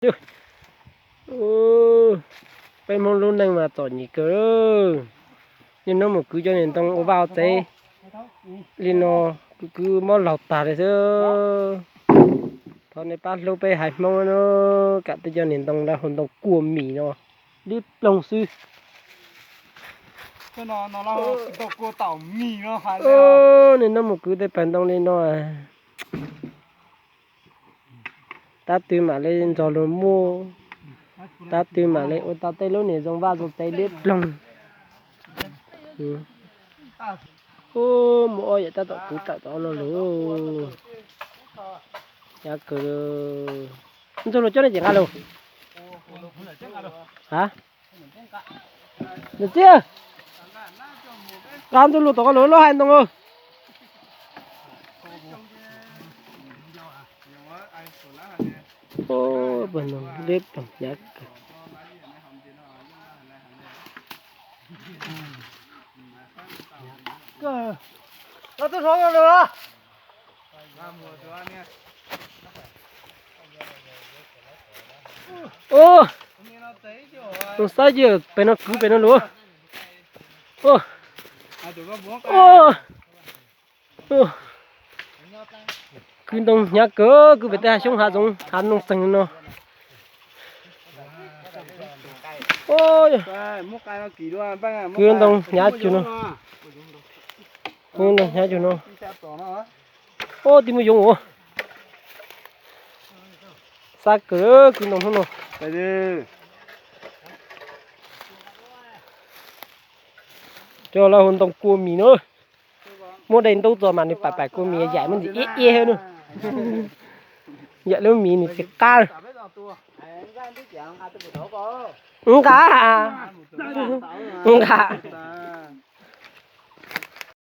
Peb Hmoob lub neej mas txom nyem kawg. Niaj hnub mus kwv cov niag ntoo ua vaj ua tsev li no, kwv kwv mob laug tag li xwb. Thov nej pab hlub peb haiv Hmoob no, kam tej cov niag ntoo lawv hu ntoo kua mis no, liab ploog xwb. Niaj hnub mus kwv tej pawg ntoo li no. Tab twg mam li nrog luag muaj, tab twg mam li ua tau tej lub niag zoo vaj zoo tsev liab ploog. Ub, muaj ob yam tab tom kwv tawm tom no lawm. Hnyav kawg. Ntxuag Luas coj nej ces nqa lug. A, Niam Txiab, nqa Ntxuag Luas tom ko lug lub hais ntoo. Pawg ntoo liab ploog hnyav kawg. Ub, tus xaib cia pem no kwv pem no lug. Kwv ntoo hnyav kawg, kwv pem tej hav xyoob hav zoov hav noog xeeg no. Kwv ntoo hnyav cuag no. Kwv ntoo hnyav cuag no. Ub, tib muaj yoov ua. Xav kawg kwv ntoo hnub no. Cov lawv hu ntoo kua mis na. Muab dej ntub txog mas nws pam pam kua mis yaim muab ntxim iab iab thiab na. Yaim lub mis nws tsis qab. Nqa, nqa.